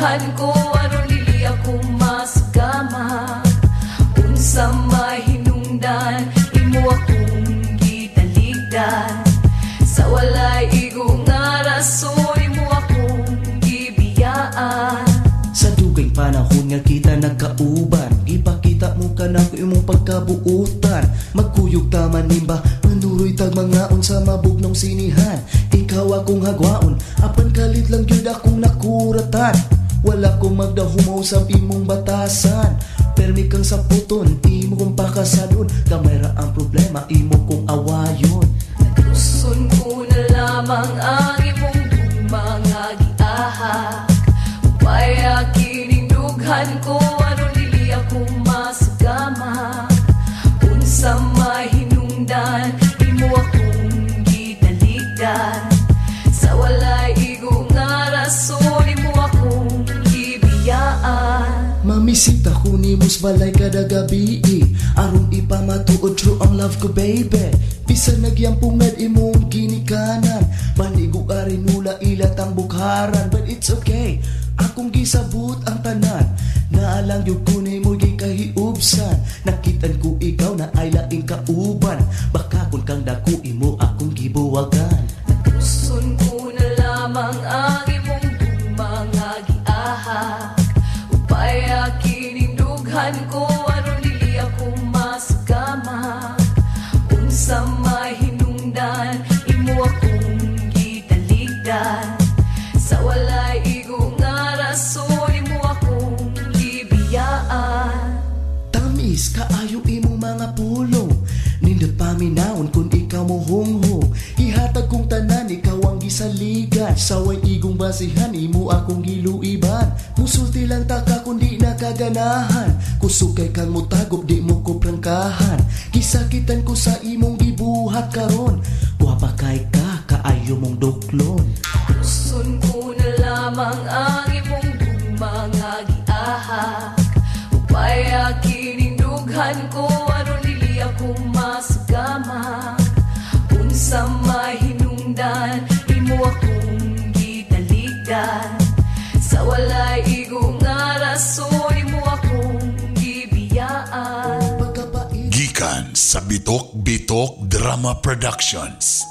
dughan ko aron dili ako masugama. Unsa mahinungdan imo akong gitaligdan. Sa walay igo nga rason imo akong gibiyaan. Sa dugay panahon nga kita nagkauban, gipakita mo ka na ko imong pagkabuutan. Magkuyog taman nimba, manuroy tag mangaon sa mabugnong sinihan. Ikaw akong hagwaon, apan kalit lang gyud akong nakuratan. Wala ko magdahumaw sa imong batasan. Permi kang saputon, imo kong pakasadon. Gamay ra ang problema, imo kong awayon. Nagluson ko na lamang ang imong gugma nga giahak. Upaya kining dughan ko aron dili ako masugama. Unsa mahinungdan imo akong gitaligdan. Sa walay igo nga rason imo akong gibiyaan. Mamisita ko nimo sa balay kada gabi, aron ipamatuod true ang love ko baby. Bisan nagyampungad imong ginikanan, panigo ka rin nula ilat ang bukharan. But it's okay, akong gisabot ang tanan. Naalang yun ko nimo gikahiubsan. Nakitan ko ikaw na ay laing kauban. Baka kun kang dako imo akong gibuwagan. Nagluson ko na lamang ang imong gugma nga giahak. Upaya kining dughan ko aron dili ako masugama. Unsa mahinungdan imo akong gitaligdan. Sa walay igo nga rason imo akong gibiyaan. Tamis kaayo imong mga pulong, nindot paminawon kun ikaw mo hunghong. Ihatag kong tanan, ikaw ang gisaligan. Saway igong basihan, imo akong giluiban. Musulti lang taka kun di nakaganahan. Kusog kay kang mutagop, di mo ko prangkahan. Gisakitan ko sa imong gibuhat karon. Gwapa kay ka, kaayo mong duklon. Luson ko na lamang ang imong gugma nga giahak. Upaya kining dughan ko aron dili ako masugama. Unsa mahinungdan imo akong gitaligdan. Sa walay igo nga rason imo akong gibiyaan. Gikan sa Bitok Bitok Drama Productions.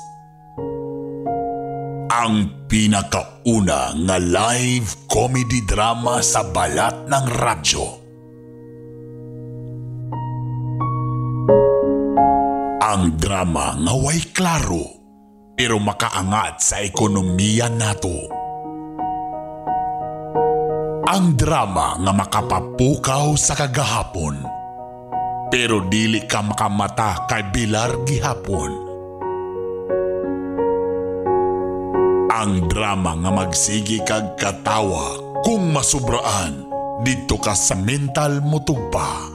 Ang pinakauna nga live comedy drama sa balat ng radyo. Ang drama nga way klaro pero makaangat sa ekonomiya nato. Ang drama nga makapapukaw sa kagahapon pero dili ka makamata kay bilar gihapon. Ang drama nga magsigi kag katawa kung masubraan didto ka sa mental mutugpa.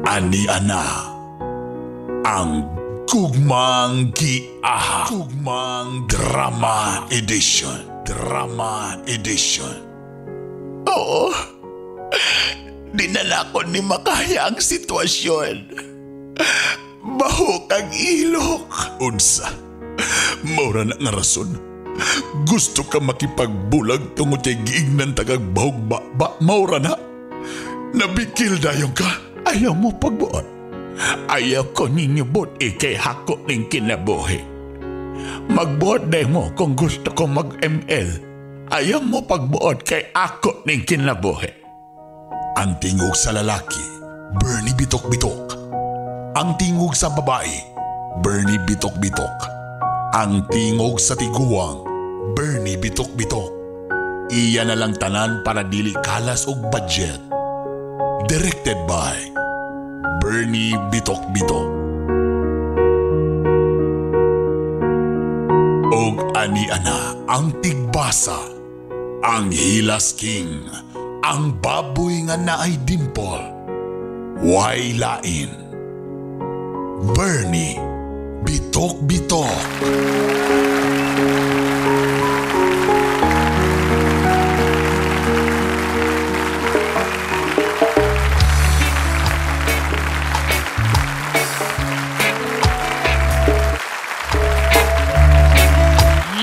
Ani ana ang Gugmang Giahak. Gugmang Drama Edition. Drama Edition. Oo, dinala ko ni makaya ang sitwasyon. Bahok ang ilok. Unsa, maura na nga rason. Gusto ka makipagbulag tungod kay giignan tagag bahog ba, maura na. Nabikil dayon ka. Ayaw mo pagbuot. Ayaw ko ninyo buot ikay hako ning kinabuhi. Magbuot day mo kung gusto ko mag-ML. Ayaw mo pagbuot kay ako ning kinabuhi. Ang tingog sa lalaki, Bernie Bitok Bitok. Ang tingog sa babae, Bernie Bitok Bitok. Ang tingog sa tiguang, Bernie Bitok Bitok. Iya na lang tanan para dili kalas og budget. Directed by Bernie Bitok Bitok. Og ani-ana ang tigbasa, ang Hilas King, ang baboy nga naay dimple, way lain, Bernie Bitok Bitok.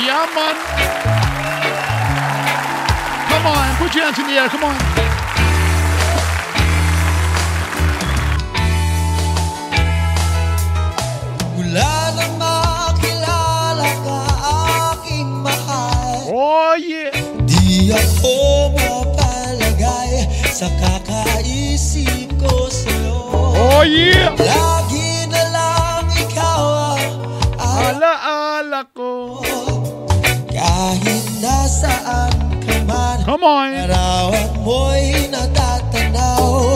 Yaman. Put your hands in the air, come on. Mula nang makilala ka, aking mahal. Oh yeah. Di ako mapalagay sa kakaisip ko sa'yo. Oh yeah. Lagi na lang ikaw ang alaala ko. Kahit nasaan ka man, come on. Larawan mo'y natatanaw.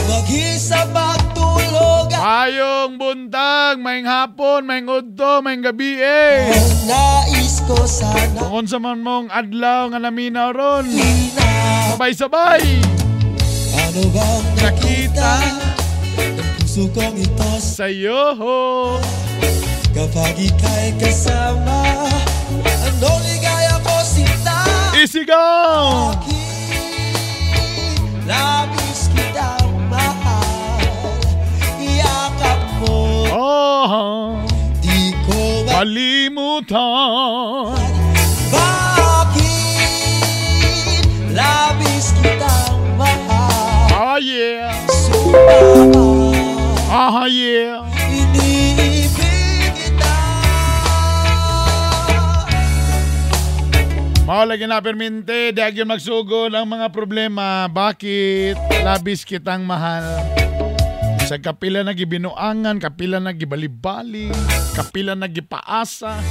Mag-isa pagtulog. Mayong buntag, mayong hapon, mayong udto, mayong gabi eh. Nais ko sana. Kung unsa man mong adlaw nga naminaw ron, sabay-sabay. Ano bang nakita ng puso kong ito sa'yo? Kapag ika'y kasama, ano ligaya ko sinta? Isigaw! Bakit labis kitang mahal? Iyakap mo, oh, di ko malimutan. Bakit labis kitang mahal? Oh yeah. Sumama. Ah yeah. Iniibig kita. Mao lagi na perminte, di agyon magsugod ang mga problema. Bakit labis kitang mahal? Sa kapila na gibinuangan, kapila na gibalibali, kapila na gipaasa,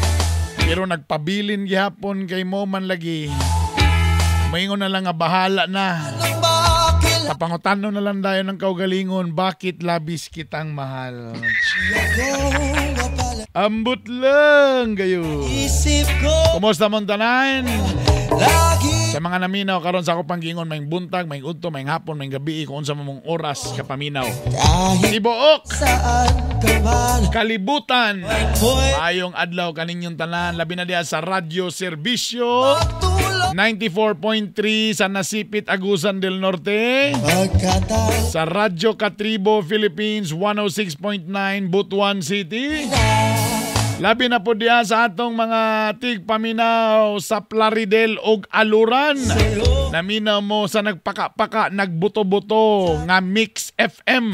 pero nagpabilin gihapon kay mo man lagi. Maingon na lang nga bahala na. Kapangutano na lang tayo ng kaugalingon, bakit labis kitang mahal? Ambot lang kayo. Kumusta mong tanan? Sa mga naminaw karon sa ako panggingon, may buntag, may udto, may hapon, may gabi, kung unsa mong oras kapaminaw. Tibuok kalibutan. Maayong adlaw kaninyong tanan, labi na diha sa Radyo Serbisyo 94.3 sa Nasipit, Agusan del Norte. Sa Radyo Katribo, Philippines 106.9 Butuan City. Labi na po diha sa atong mga tigpaminaw sa Plaridel og Aluran. Naminaw mo sa nagpaka-paka, nagbuto-buto nga Mix FM.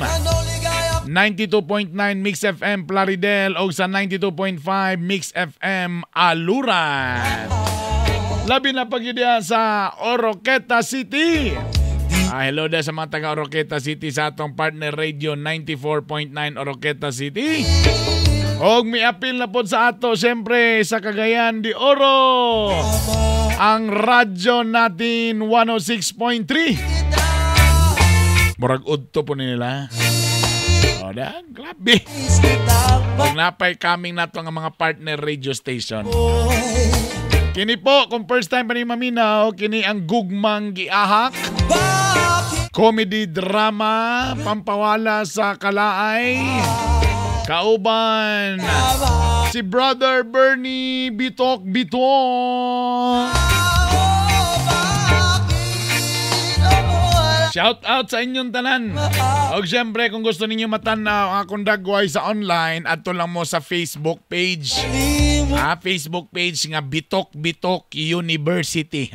92.9 Mix FM Plaridel og sa 92.5 Mix FM Aluran. Labi na pag diha sa Oroqueta City. Hello diha sa mga taga Oroqueta City sa atong partner radio 94.9 Oroqueta City. Og miapil na po sa ato siyempre sa Cagayan de Oro ang radyo natin 106.3. Murag udto po nila. O da, grabe. Kung napay kaming nato ang mga partner radio station. Kini po, kung first time pa ni maminaw, kini ang Gugmang Giahak. Comedy drama, pampawala sa kalaay. Kauban si Brother Bernie Bitok Bitok. Shout out sa inyong tanan. Og siyempre kung gusto ninyo matanaw ang akong dagway sa online, adto lang mo sa Facebook page. Facebook page nga Bitok Bitok University.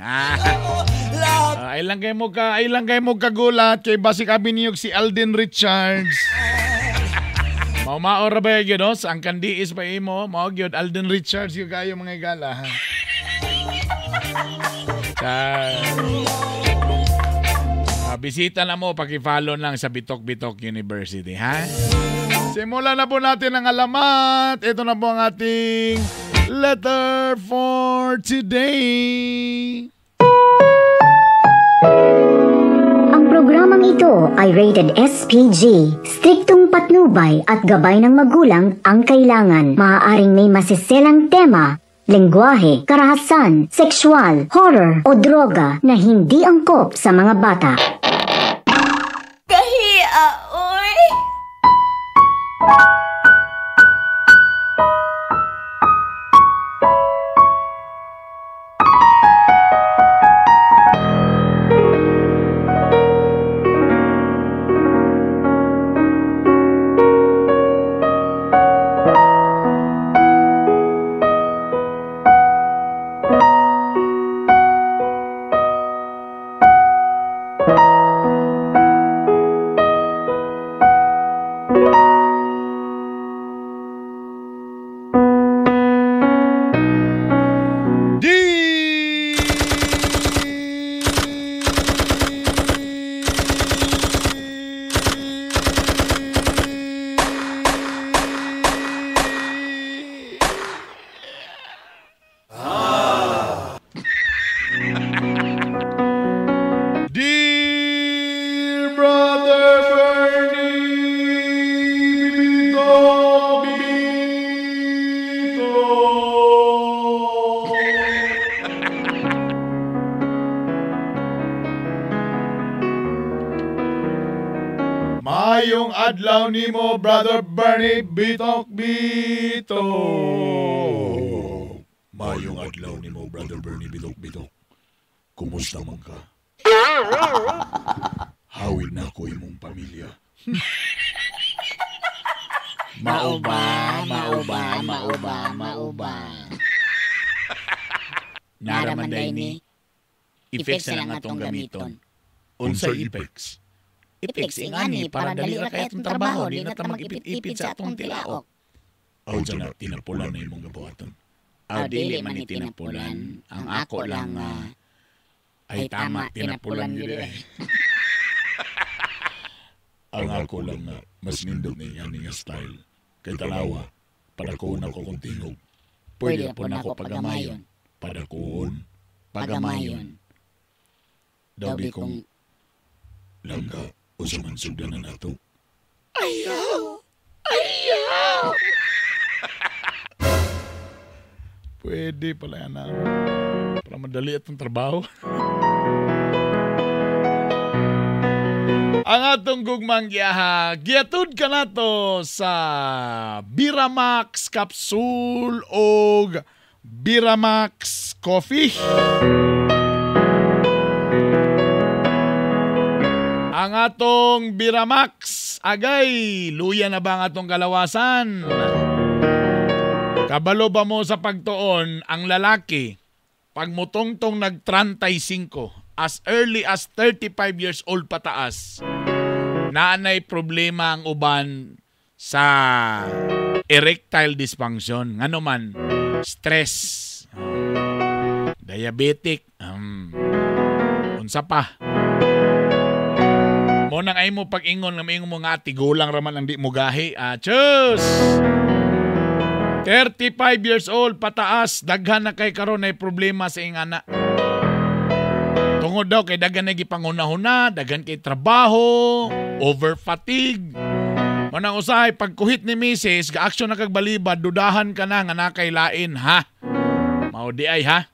Ay lang kayo mo kagulat kay basik abi niyo si Alden Richards. Mao-mao ra ba gyud no? Ang kandiis pa imo, mao gyud Alden Richards gyud kayo mga igala. Bisita na mo, paki-follow lang sa Bitok Bitok University, ha? Simulan na po natin ang alamat. Ito na po ang ating letter for today. Ang programang ito ay rated SPG. Striktong patnubay at gabay ng magulang ang kailangan. Maaaring may masiselang tema, lengguwahe, karahasan, sexual, horror o droga na hindi angkop sa mga bata. Kahiya, oy! Mayong adlaw nimo, Brother Bernie Bitok Bitok. Mayong adlaw nimo, Brother Bernie Bitok Bitok. Kumusta man ka? Hawid na ko imong pamilya. Mao ba, mao ba, mao ba, mao ba. Naraman day ni. Effects na lang atong gamiton. Unsay effects? Effects ingani para dali ra kay atong trabaho, di na ta mag-ipit-ipit sa atong tilaok. Aw na tinapulan na imong gabuhaton. Aw dili man ni tinapulan. Ang ako lang ay tama, tinapulan gyud eh. Ang ako lang nga mas nindot ni ani nga style. Kay tanawa, padakuon ako kung tingog. Pwede po nako pagamayon. Padakuon, pagamayon. Daw bi kung langga usa man sugdanan nato. Ayaw! Ayaw! Pwede pala yan na. Para madali atong trabaho. Ang atong gugmang giyaha, giatud ka nato sa Biramax Capsule og Biramax Coffee. Ang atong Biramax, agay, luya na ba ang atong kalawasan? Kabalo ba mo sa pagtuon ang lalaki pag mutongtong nag-35, as early as 35 years old pataas, naanay problema ang uban sa erectile dysfunction. Ngano man, stress, diabetic, unsa pa. Mo nang ay mo pag-ingon nga maingon mo nga tigulang raman ang di mo gahi. Tschüss! 35 years old pataas, daghan na kay karon ay problema sa ingana. Tungod daw kay daghan na gipanghuna-huna, daghan kay trabaho, over fatigue. Manang usahay pagkuhit ni misis, ga-action na kag balibad, dudahan ka na nga nakay lain, ha. Mao di ay ha.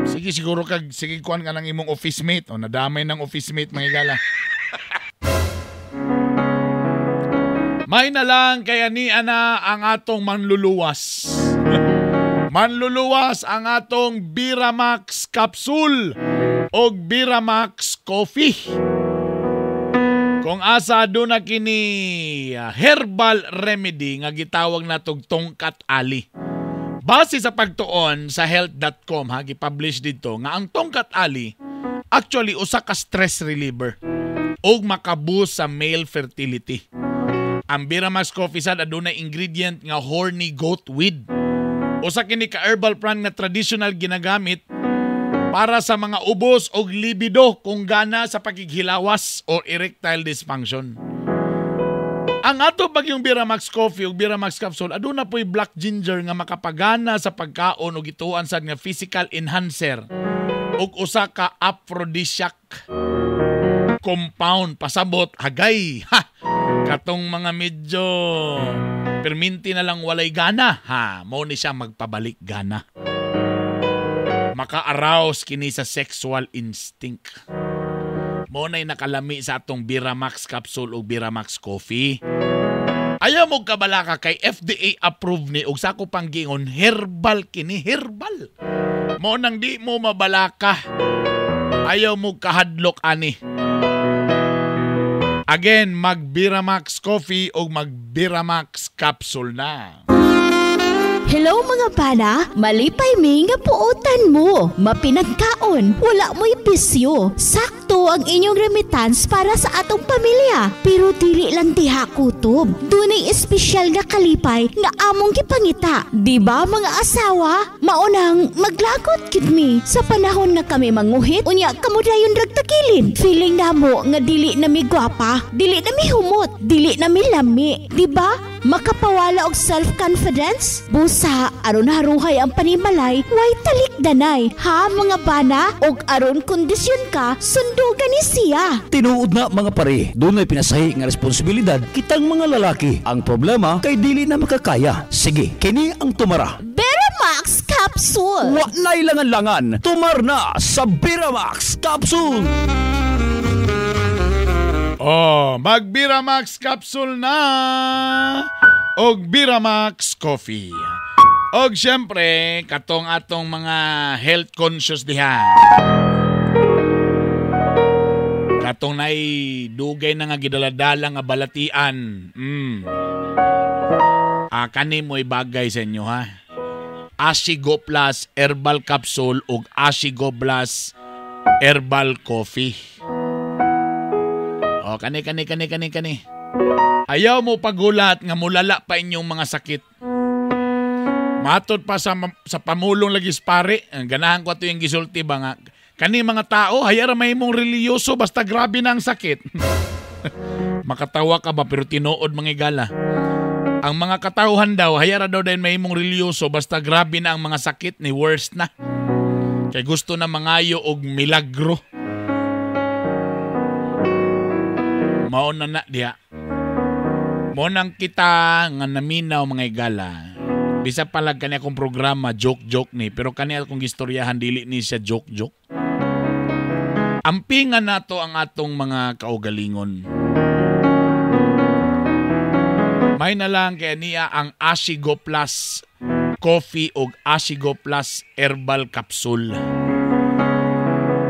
Sige siguro kag sige kuan ka ng imong office mate o nadamay ng office mate mga higala. May na lang kay ani ana ang atong manluluwas. Manluluwas ang atong Biramax Capsule og Biramax Coffee. Kung asa doon na kini herbal remedy nga gitawag natog Tongkat Ali. Base sa pagtuon sa health.com ha, gipublish dito nga ang Tongkat Ali actually usa ka stress reliever og makaboost sa male fertility. Ang Biramax Coffee sad adunay ingredient nga horny goat weed. Usa kini ka herbal plant nga traditional ginagamit para sa mga ubos og libido kung gana sa pagkighilawas o erectile dysfunction. Ang ato pag yung Biramax Coffee o Biramax Capsule, aduna po'y black ginger nga makapagana sa pagkaon o gituan sad nga physical enhancer ug usa ka aphrodisiac compound pasabot hagay. Ha! Katong mga medyo perminti na lang walay gana, ha, mao ni siya magpabalik gana. Maka-arouse kini sa sexual instinct. Mao na'y nakalami sa atong Biramax Capsule o Biramax Coffee. Ayaw mo kabalaka kay FDA approved ni og sako pang giingon herbal kini, herbal. Mao nang di mo mabalaka. Ayaw mo kahadlok ani. Again, mag Biramax Coffee o mag Biramax Capsule na. Hello mga bana, malipay mi nga puotan mo. Mapinagkaon, wala mo'y bisyo. Sakto ang inyong remittance para sa atong pamilya. Pero dili lang diha kutob. Dunay espesyal nga kalipay nga among gipangita. Di ba mga asawa? Maunang maglagot gid mi sa panahon nga kami manguhit, unya kamo dayon ragtagilid. Feeling namo nga dili na mi gwapa, dili na mi humot, dili na mi lami. Di ba? Makapawala og self-confidence? Busa, aron haruhay ang panimalay, way talikdanay. Ha mga bana? Og aron kondisyon ka, sundugan ni siya. Tinuod na mga pare, dunay pinasahi nga responsibilidad kitang mga lalaki. Ang problema kay dili na makakaya. Sige, kini ang tumara. Biramax Capsule. Wa na'y langan-langan. Tumar na sa Biramax Capsule. Oh, mag Biramax capsule na og Biramax coffee. Og syempre, katong atong mga health conscious diha. Katong nay dugay na nga gidaladala nga balatian. Kani mo'y bagay sa inyo ha. Asigo Plus Herbal Capsule ug Asigo Plus Herbal Coffee. O, kani. Ayaw mo pagulat nga mulala pa inyong mga sakit. Matod pa sa pamulong lagi pare, ganahan ko ato yung gisulti ba nga, kani mga tao, hayara may mong reliyoso basta grabe na ang sakit. Makatawa ka ba pero tinuod mga igala. Ang mga katauhan daw, hayara daw dahil may mong reliyoso basta grabe na ang mga sakit ni worst na. Kay gusto na mangayo og milagro. Mao na na diha. Mao nang kita nga naminaw mga igala. Bisa palag kani akong programa joke-joke ni, pero kani akong gistoryahan dili ni siya joke-joke. Ampingan nato ang atong mga kaugalingon. May na lang kaya niya ang Asigo Plus Coffee og Asigo Plus Herbal Capsule.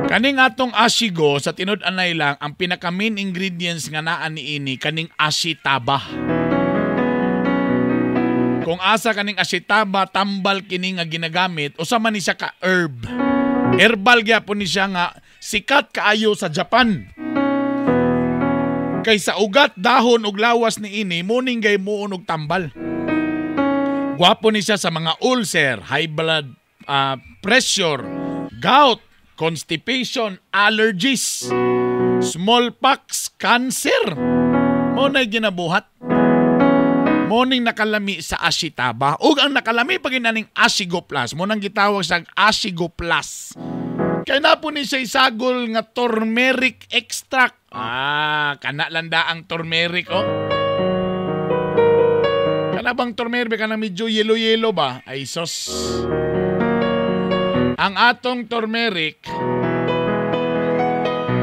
Kaning atong Asigo sa tinud-anay lang ang pinaka main ingredients nga naa niini kaning asitaba. Kung asa kaning asitaba tambal kini nga ginagamit usa man ni siya ka herb. Herbal gyapon ni siya nga sikat kaayo sa Japan. Kay sa ugat, dahon ug lawas niini muning gay muon og tambal. Gwapo ni siya sa mga ulcer, high blood pressure, gout, constipation, allergies, smallpox, cancer. Mo na'y ginabuhat. Morning nakalami sa asitaba. Ug ang nakalami pag inaning Asigo Plus, mo nang gitawag sa Asigo Plus. Kay na po ni siya isagol nga turmeric extract. Ah, kana landa ang turmeric, oh. Kana bang turmeric kana medyo yellow-yellow ba? Ay sos. Ang atong turmeric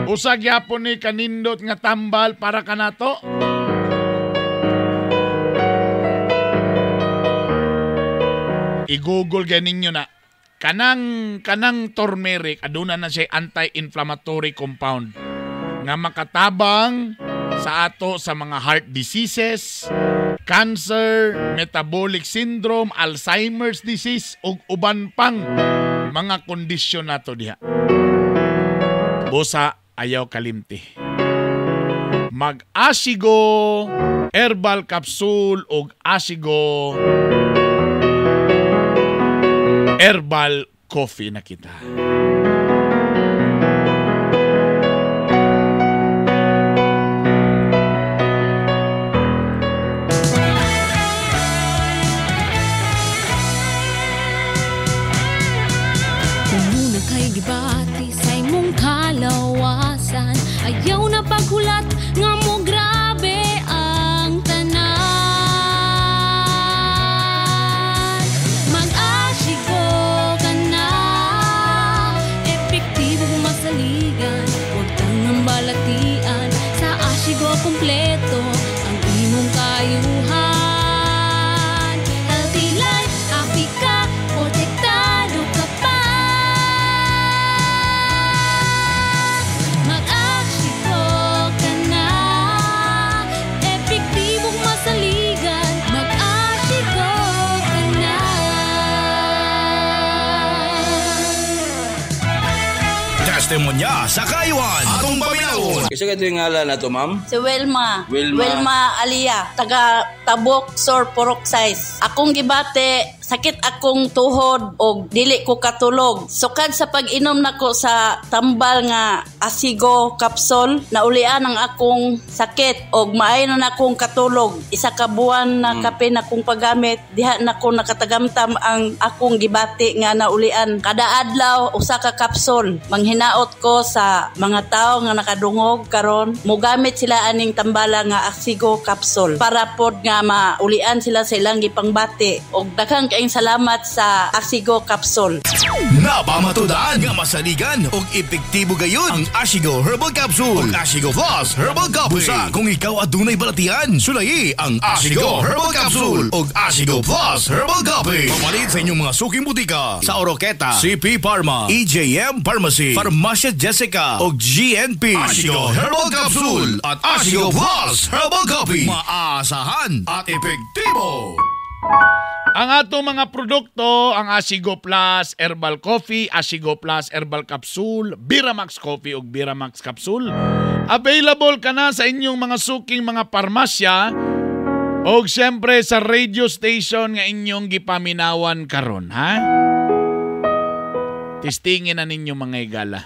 usa gyapon ni kanindot nga tambal para kanato. I-google ganinyo na. Kanang turmeric aduna na siya anti-inflammatory compound nga makatabang sa ato sa mga heart diseases, cancer, metabolic syndrome, Alzheimer's disease ug uban pang mga kondisyon nato diha. Busa ayaw kalimti. Mag-Asigo Herbal Capsule ug Asigo Herbal Coffee na kita. Umuna kay gibati sa imong kalawasan, ayaw na paghulat nga mo grabe ang tanan. Mag-Asigo ka na, epektibo masaligan, huwag tangang balatian, sa Asigo kompleto ang imong kayuhan. Healthy life, happy ka, protektado ka pa. Mag-Asigo ka na, epektibong masaligan, mag-Asigo ka na. Testimonya sa kayuan atong paminawon. Isa ka ito yung ngalan na to, ma'am? Si Wilma. Wilma. Wilma Alia, taga Tabok, Sor Purok Size. Akong gibate, sakit akong tuhod og dili ko katulog. Sukad sa pag-inom nako sa tambal nga Asigo capsule, naulian ang akong sakit og maayo na akong katulog. Isa ka buwan na kape na akong paggamit, diha na ko nakatagamtam ang akong gibati nga naulian. Kada adlaw usa ka capsule. Manghinaot ko sa mga tao nga nakadungog karon, mogamit sila aning tambala nga Asigo capsule para pod nga nga maulian sila sa ilang gipangbati. Og daghang kaayong salamat sa Asigo Capsule. Napamatudan nga masaligan og epektibo gayon ang Asigo Herbal Capsule ug Asigo Plus Herbal Coffee. Busa kung ikaw adunay balatian, sulayi ang Asigo Herbal Capsule ug Asigo Plus Herbal Coffee. Pamalit sa inyong mga suking butika sa Oroqueta, CP Pharma, EJM Pharmacy, Farmacia Jessica ug GNP. Asigo Herbal Capsule at Asigo Plus Herbal Coffee. Maasahan at epektibo. Ang atong mga produkto, ang Asigo Plus Herbal Coffee, Asigo Plus Herbal Capsule, Biramax Coffee ug Biramax Capsule. Available ka na sa inyong mga suking mga parmasya o siyempre sa radio station nga inyong gipaminawan karon, ha? Testingin na ninyo mga igala.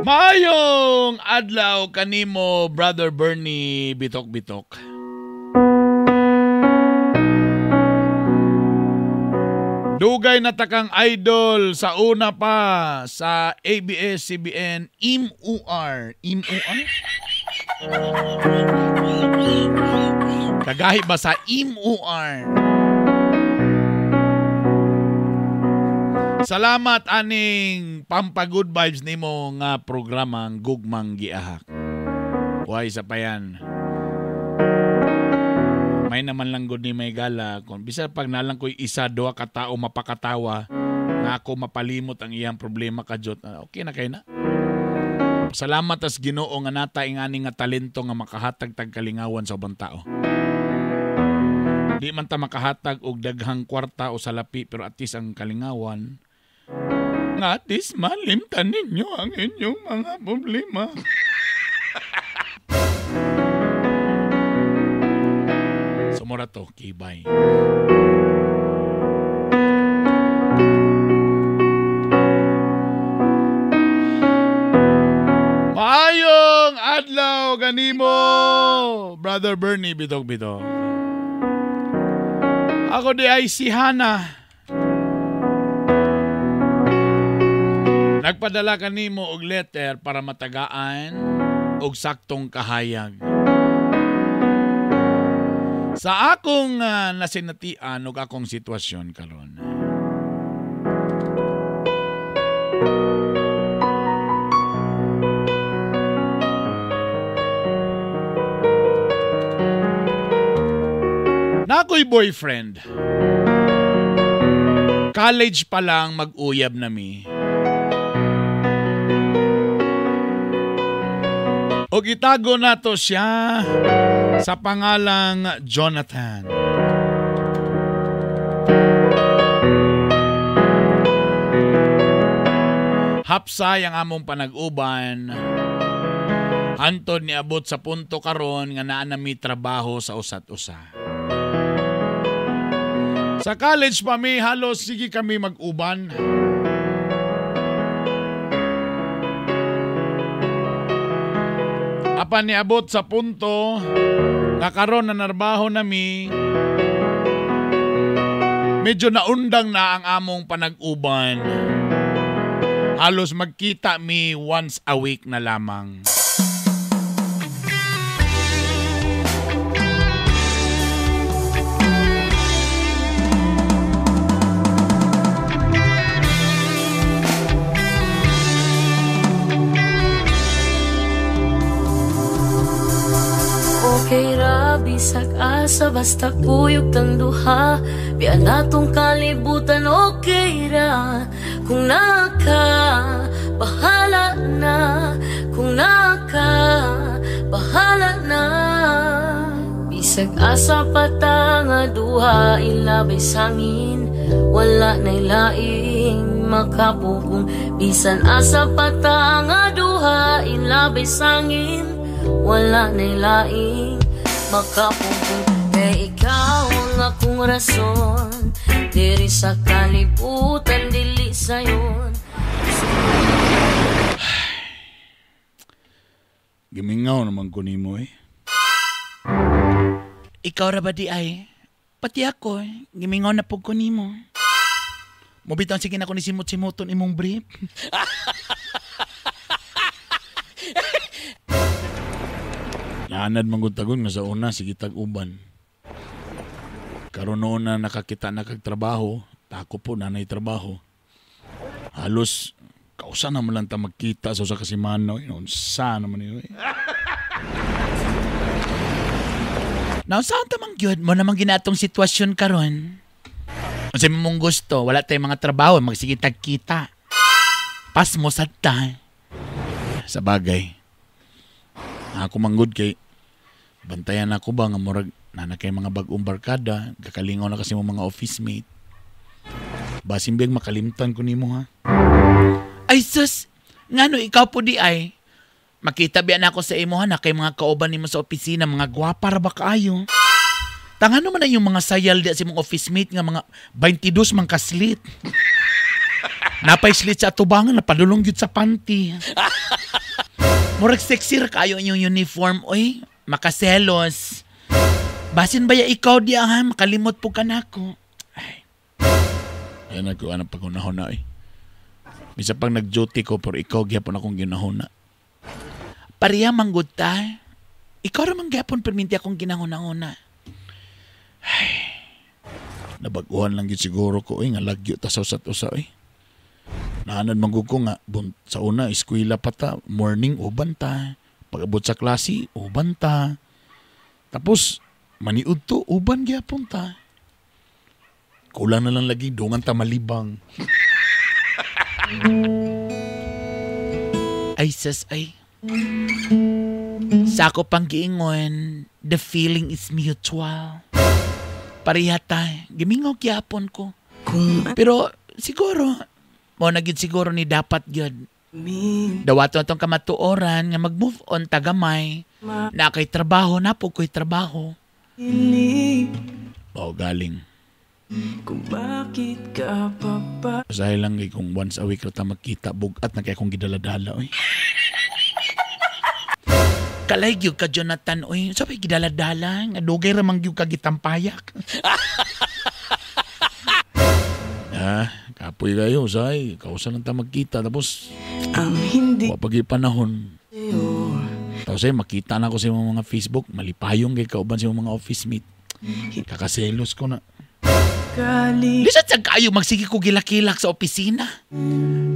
Maayong adlaw kanimo, Brother Bernie Bitok-Bitok. Dugay na takang idol sa una pa sa ABS-CBN IMUR. IMUR? Kagahi ba sa IMUR? Salamat aning pampa good vibes nimo nga programang Gugmang Giahak. Buhay sa payan. May naman lang gud ni may gala kung bisa pag nalang ko'y isa duha ka tao mapakatawa nga ako mapalimot ang iyang problema kajot. Okay na kay na. Salamat as Ginoo nga nata ingani nga talento nga makahatag tag kalingawan sa ubang tao. Di man ta makahatag og daghang kwarta o salapi pero at least ang kalingawan nga at least malimtan ninyo ang inyong mga problema. Sumura to, kibay. Maayong adlaw kanimo, Brother Bernie Bitok-Bitok. Ako di ay si Hana. Nagpadala kanimo og letter para matagaan og saktong kahayag. Sa akong nasinatian og akong sitwasyon karon. Nakoy boyfriend. College pa lang mag-uyab na mi. O itago na to siya sa pangalang Jonathan. Hapsay ang among panag-uban. Hantod niabot sa punto karon nga naa nami trabaho sa usat usa. Sa college pa mi, halos sige kami mag-uban. Apan niabot sa punto nga karon na narbaho nami, medyo naundang na ang among panag-uban. Halos magkita mi once a week na lamang. Okay ra, bisag asa, basta kuyog tang duha. Biya natong kalibutan, okay ra. Kung naka, bahala na. Kung naka, bahala na. Bisag asa pa ta nga duha, ilabay sangin. Wala na'y laing makapugong. Bisan asa pa ta nga duha, ilabay sangin. Wala na'y laing makapugong. Kay ikaw ang akong rason, diri sa kalibutan, dili sayon. Gimingaw naman ko nimo eh. Ikaw ra ba di ay? Pati ako eh. Gimingaw na pug ko nimo. Mobitaw sige na ko ni simot-simoton imong brief. Naanad manggod tagon nga sa una sige tag uban. Karon noon na nakakita na kag trabaho, tako po nanay trabaho. Halos kausa na man lang ta magkita sa usa ka semana, unsa naman yun. Now, saan ta man gyud mo naman ginatong sitwasyon karon? Unsa mong gusto, wala tayong mga trabaho, magsige tagkita. Pas mo sad ta. Sa bagay. Ako manggod kay bantayan ako ba nga murag nana kay mga bag-ong barkada, kakalingaw na kasi mo mga office mate. Basin biyag makalimtan ko nimo ha. Ay sus, ngano ikaw po di ay? Makita biya na ako sa imo ha, na kay mga kauban nimo sa opisina, mga gwapa ra ba kaayo? Tangano man na yung mga sayal di sa imong office mate nga mga 22 man kaslit. Napay slit sa atubangan, napadulong gyud sa panty. Murag sexy ra kaayo inyong uniform, oy. Makaselos. Basin ba ya ikaw di ha, makalimot po ka nako. Ay. Ayan ako, anong pagunahon na eh. Misa pang nag-duty ko, pero ikaw gyapon akong ginahuna. Pareha manggod ta. Ikaw ra man gyapon perminti akong ginahuna-huna. Ay. Nabaguhan lang gyud siguro ko, eh, nga lagyo ta sa usat usa, eh. Naanad manggod ko nga, sa una, eskwela pa ta, morning, uban ta. Pag-abot sa klase, uban ta. Tapos, maniud to, uban gyapon ta. Kulang na lang lagi, dungan ta malibang. Ay, sis, ay. Sa ako pang giingon, the feeling is mutual. Pareha ta, gimingaw gyapon ko. Pero, siguro, mo na gyud siguro ni dapat gyud. Dawato atong kamatuoran nga mag-move on tagamay. Na kay trabaho, na po ko'y trabaho. Oh, galing. Kung bakit ka pa ba? Usahay lang kay kung once a week ra ta magkita, bugat na kay akong gidaladala oy. Kalay gyud ka Jonathan oy. Sabi gidaladala nga dugay ra man gyud ka gitampayak. Ah, kapoy kayo usahay, kausa lang ta magkita tapos ang hindi wa pagi panahon. Tapos ay makita na ako sa imong mga Facebook, malipayong kay kauban sa imong mga office mate. Kakaselos ko na. Lisod sa kayo, magsige ko gilakilak sa opisina.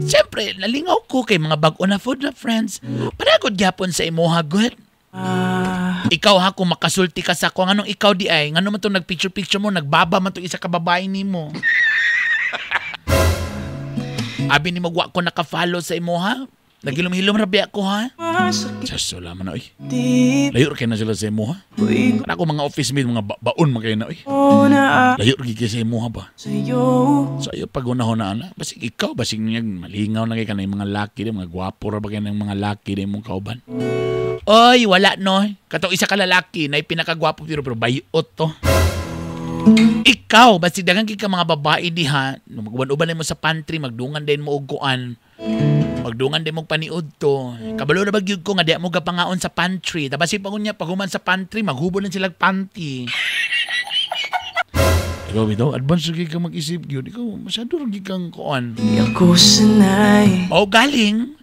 Siyempre, nalingaw ko kay mga bag-o na food na friends. Panagod gyapon sa imuha, good. Ikaw ha, kung makasulti ka sa ako, anong ikaw di ay? Ngano man itong nagpicture-picture mo, nagbaba man itong isa ka babae nimo. Abi ni magwa ko nakafollow sa imuha. Nagilom-hilom rabi ako ha. Diyos, wala man na oy. Layo kayo na sila sa imuha. Kana ako mga office mate, mga baon man kayo na oy. Layo kayo sa imuha ba? Sa'yo pag unahon na ana, basig ikaw, basig niya malingaw na kayo ka na yung mga laki, mga gwapo ra ba kayo ng mga laki na imong kauban? Oy, wala no. Katong isa ka lalaki na pinakagwapo pero bayot to. Ikaw, basig dagan kay ka mga babae diha, maguban-uban mo sa pantry, magdungan din mo og kuan. Magdungan din mong paniud to. Kabalo na ba gyud ko nga di mo gapangaon sa pantry. Tapos si pangunya paghuman sa pantry, maghubo lang sila panty. Ikaw bitaw, advance gyud ka mag-isip gyud. Ikaw masyado ra gyud kang kuan. Di ako sanay. Oh, galing.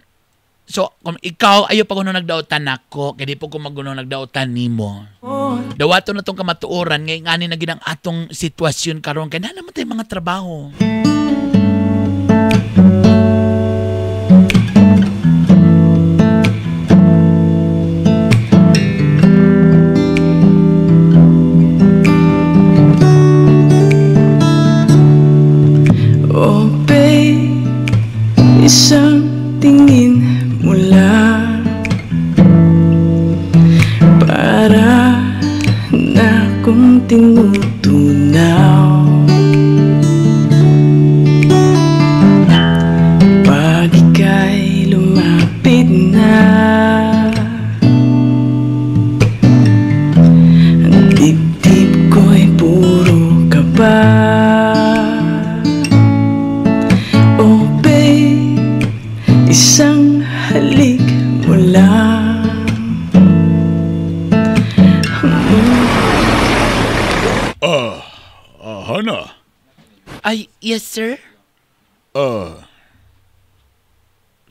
So, kung ikaw ayo pa kuno nagdaotan nako, kay di po ko maguno nagdaotan nimo. Dawato na tong kamatuoran ngay ngani na gid ang atong sitwasyon karon kay na naman tay mga trabaho. Oh, babe, isang tingin mo lang para na kong tinutunaw. Pag ika'y lumapit na, ang dibdib ko'y puro kaba. Oh, babe, isang halik mo lang. Hana. Ay, yes, sir.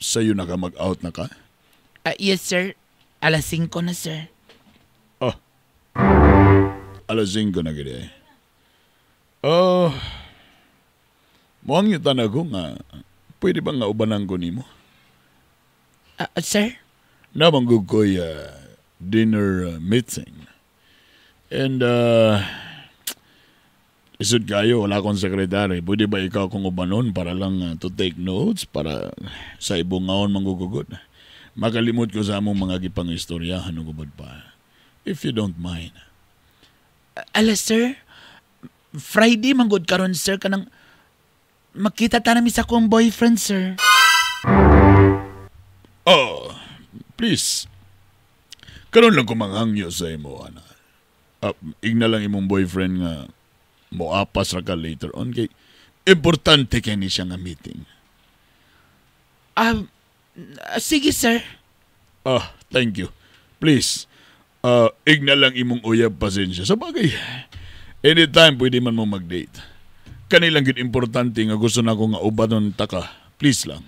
Sa'yo na ka mag-out na ka? Yes, sir. 5:00 na, sir. Alas 5 na gid eh. Oh, muang yutan ako nga, pwede ba nga ubanan ko nimo? Sir? Namanggug ko'y dinner meeting. And, isod kayo, wala akong sekretary. Pwede ba ikaw akong ubanon para lang to take notes para sa ibungaon manggugugod? Makalimot ko sa among mga gipang istoryahan ug ubod pa. If you don't mind. Ala, sir. Friday manggod karon, sir, kanang makita ta nami sa akong boyfriend, sir. Oh, please. Karon lang ko manghangyo sa imo, ana. Igna lang imong boyfriend nga moapas ra ka later on kay importante kay ni siya nga meeting. Sige, sir. Thank you. Please, igna lang imong uyab pasensya. Sa bagay, anytime pwede man mo mag-date. Kanilang gid importante nga gusto na ko nga ubanon ta ka. Please lang.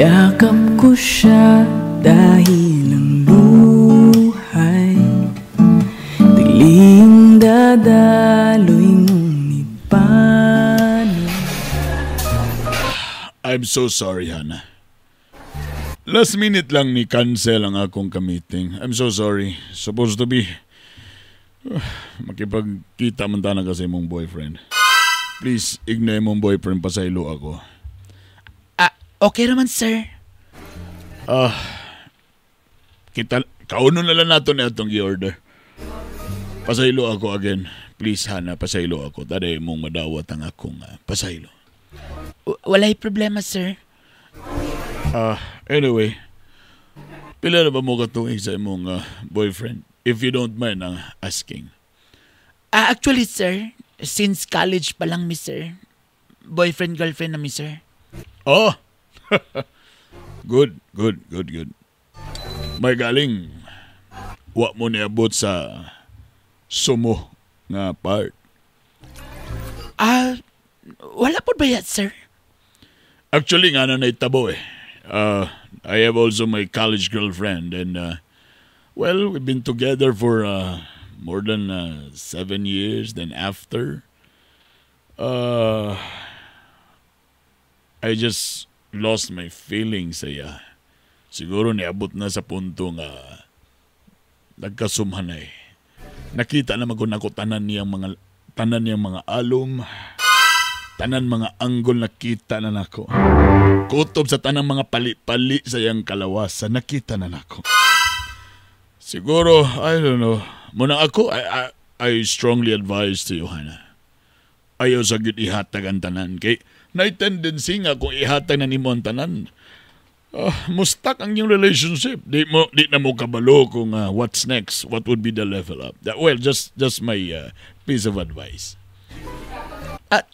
Yakap ko siya dahil ang luhay Tiling dadaloy ngunit paano. I'm so sorry, Hannah. Last minute lang ni cancel ang akong ka-meeting. I'm so sorry. Supposed to be makipagkita man ta na kasi mong boyfriend. Please, ignore mong boyfriend, pasaylo ako. Okay naman, sir. Kita, kauno na lang nato na itong i-order. Pasaylo ako again. Please, Hannah, pasaylo ako. Taday mong madawat ang akong pasaylo. Walay problema, sir. Anyway, pila na ba mo katuig sa imong boyfriend? If you don't mind asking. Actually, sir, since college pa lang mi, sir. Boyfriend, girlfriend na mi, sir. Oh! Good. May galing, wa mo niabot sa sumo nga part. Wala po ba yan, sir? Actually, nga na naitabo eh. I have also my college girlfriend and well, we've been together for more than 7 years. Then after, I just lost my feelings sa iya. Siguro niabot na sa punto nga nagkasumhan na eh. Nakita naman ko nako tanan niyang mga alom, tanan mga anggol nakita na nako. Kutob sa tanang mga pali-pali sa iyang kalawasan, nakita na nako. Siguro, I don't know. Muna ako, I strongly advise to you, Hannah. Ayaw sa gyud ihatag ang tanan. Kay na tendency nga kung ihatag na nimo ang tanan, mustak ang iyong relationship. Di na mo kabalo kung what's next, what would be the level up. That, well, just my piece of advice.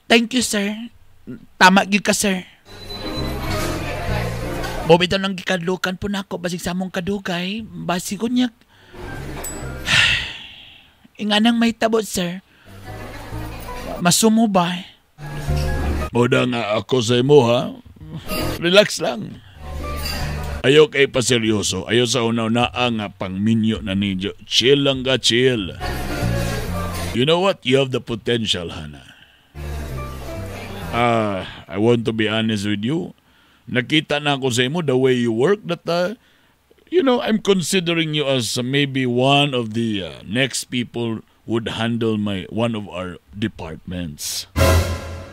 Thank you, sir. Tama gyud ka, sir. Bobito nang gikadlukan po nako basig sa among kadugay, basig ko niya. Inganang may tabot, sir. Masumo ba? Moda nga ako sa imo, ha? Relax lang. Ayaw kay paseryoso. Ayaw sa una-una nga pangminyo na ninyo. Chill lang ka, chill. You know what? You have the potential, Hannah. I want to be honest with you. Nakita na ako sa imo the way you work that, you know, I'm considering you as maybe one of the next people would handle my one of our departments.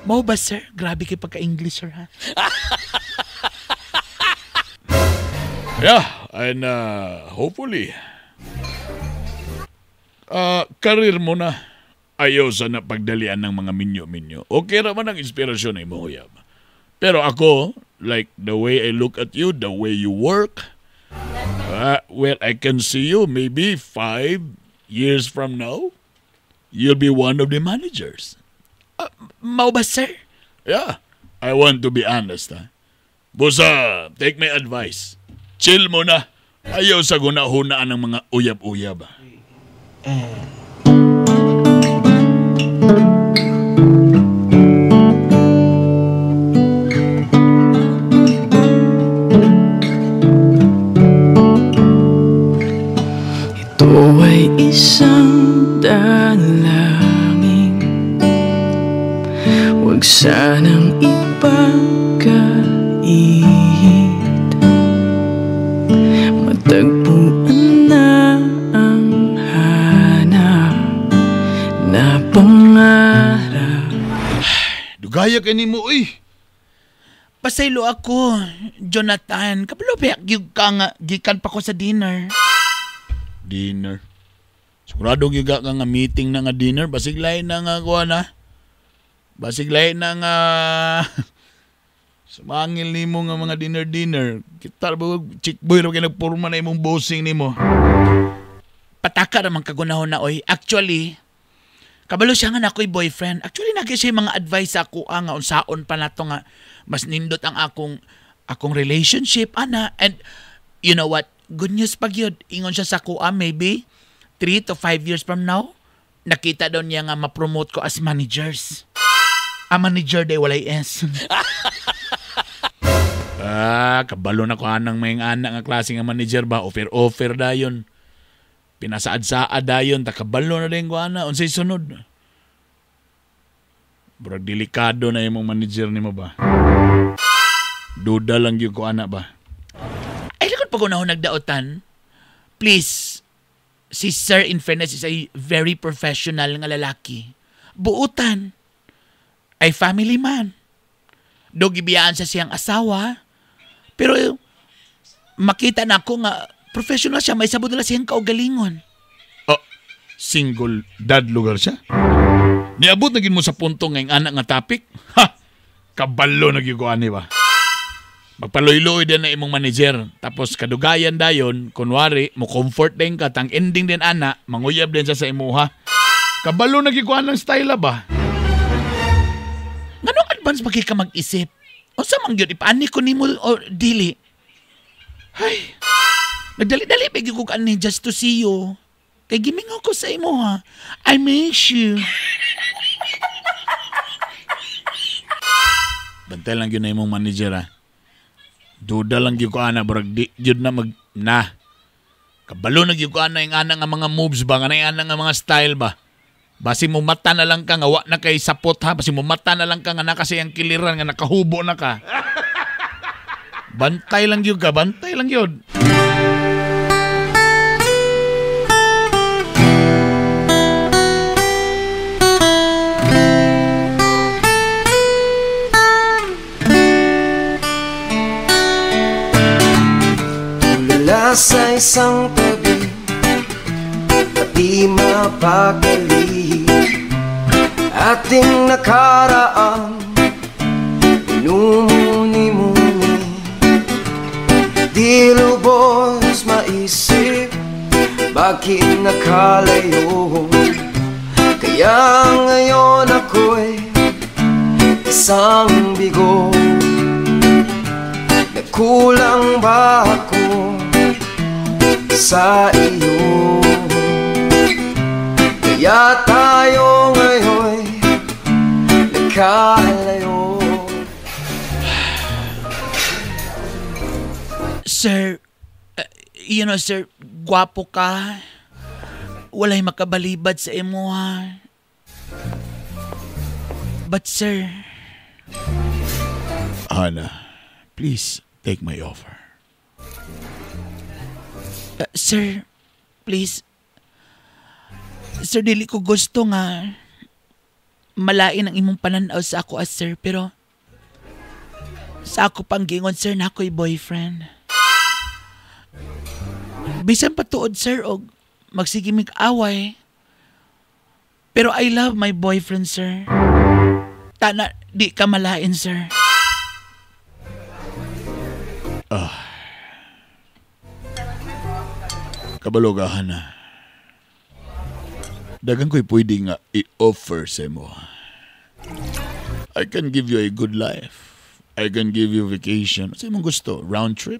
Mo ba, sir? Grabe kay pagka-English, sir, ha? Yeah, and hopefully, karir mo na. Ayaw sa na pagdalian ng mga minyo-minyo. Okay raman ang inspirasyon ay mo, huyab. Pero ako, like the way I look at you, the way you work, well, I can see you maybe 5 years from now, you'll be one of the managers. Mao ba, sir? Yeah, I want to be honest, ha? Busa, take my advice. Chill mo na. Ayaw sa guna-hunaan ng mga uyab-uyab. Ito ay isang dalangin, huwag sanang ipagkait. Matagpuan na ang hanap na pangarap. Dugaya kay nimo oy. Pasaylo ako, Jonathan. Kabalo ba gyud ka nga gikan pa ko sa dinner. Dinner. Sigurado gyud ka nga meeting na nga dinner, basig lain na nga kuan ha. Basig lain na nga sumangil nimo nga mga dinner-dinner. Kita ba chick boy ra kay nagporma na imong bossing nimo. Pataka ra man kagunahon na oy. Actually, kabalo siya nga na ako'y boyfriend. Actually, nagi siya mga advice sa ako nga unsaon pa nato nga mas nindot ang akong relationship ana. And you know what? Good news pag yun. Ingon siya sa kuha, maybe 3 to 5 years from now, nakita daw niya nga ma-promote ko as managers. A manager day walay S. Kabalo na ko anang may anak nga klase nga manager ba? Offer-offer dayon. Pinasaad-saad dayon. Takabalo na din ko ana. Unsay sunod? Burag delikado na imong manager nimo ba? Duda lang gyud ko ana ba? Ay, likod pag unahon nagdaotan, please, si Sir in fairness is a very professional nga lalaki. Buutan. Ay family man. Dog ibiyaan sa siyang asawa. Pero makita na ako nga professional siya, may sabot na siyang kaugalingon. Oh, single dad lugar siya? Niabot na gin mo sa punto ngayong anak nga topic? Ha! Kabalo na gyud ko ani ba? Magpaloy-loy din na imong manager. Tapos kadugayan dayon, kunwari, mo comfort din ka, tang ending din ana, manguyab din siya sa imuha. Kabalo na gyud ko anang style ba? Nganong advance pa kay ka mag-isip? Unsa man gyud ipaani ko nimo o dili? Ay, nagdali-dali pa gyud ko ani just to see you. Kay gimingaw ko sa imuha. I miss you. Bantay lang gyud na imong manager ha. Duda lang gyud ko ana, barag di gyud na mag na. Kabalo na gyud ko ana yung ana nga mga moves ba, nga ana nga mga style ba. Basi mo mata na lang ka nga wa na kay sapot ha, basi mo mata na lang ka nga na kasi ang kiliran nga nakahubo na ka. Bantay lang gyud ka, bantay lang gyud. Sa isang tabi at di mapakali, ating nakaraan minumuni-muni. Di lubos maisip bakit nakalayo. Kaya ngayon ako'y isang bigo. Nagkulang ba ako sa iyo? Kaya tayo ngayon'y nagkalayo. Sir, you know sir, gwapo ka. Walay makabalibad sa imo ha. But sir, Hana, please take my offer. Sir, please. Sir, dili ko gusto nga malain ang imong pananaw sa ako as sir, pero sa ako pang gingon, sir, na ako'y boyfriend. Bisan patuod, sir, og magsige mig away. Pero I love my boyfriend, sir. Tana, di ka malain, sir. Kabalogahan na. Dagan ko'y pwede nga i-offer sa mo. I can give you a good life. I can give you vacation. Sa imong gusto? Round trip?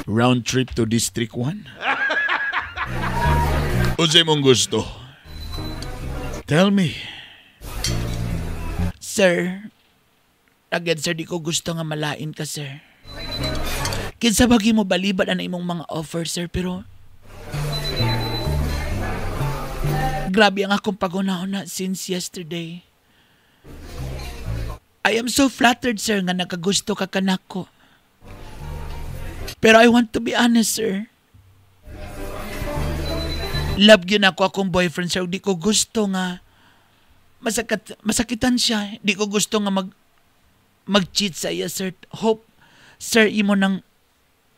Round trip to District 1? Unsay mong gusto? Tell me. Sir, agad sir, di ko gusto nga malain ka, sir. Kinsa bagi mo baliban ang imong mga offer, sir, pero grabe ang akong paghuna-huna since yesterday. I am so flattered, sir, nga nakagusto ka kanako. Pero I want to be honest, sir. Love yun ako akong boyfriend, sir. Di ko gusto nga masakitan siya. Di ko gusto nga mag-cheat sa iya, sir. Hope, sir, imo nang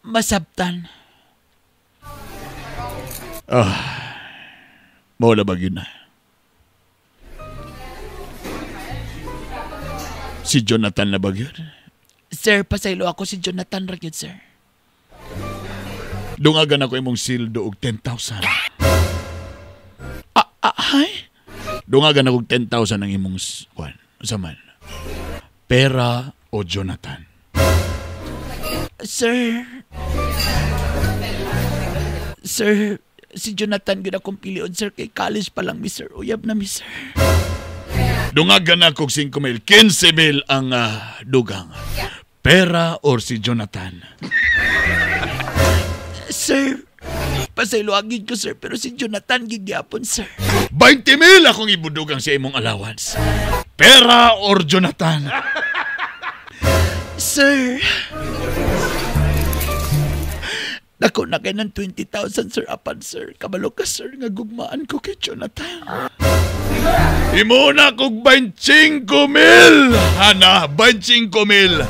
masabtan. Mawala ba yun na? Si Jonathan na ba yun? Sir, pasaylo ako si Jonathan ra gyud, sir. Dungagan ako imong sildo og 10,000. Ay? Dungagan ako og 10,000 ang imong kwan. Unsa man? Pera o Jonathan? Sir, si Jonathan gyud akong pilion, sir. Kay college pa lang mi, sir. Uyab na mi, sir. Dungagan ako og 5,000. 15,000 ang dugang. Pera or si Jonathan? Sir, pasayloagin ko, sir, pero si Jonathan gigyapon, sir. 20,000 akong ibudugang sa imong allowance. Pera or Jonathan? Sir, dako na kay ng 20,000, sir, apan, sir. Kabalo ka, sir, nga gugmaan ko kay Jonathan. Imuna kog 25,000! Hana, 25,000!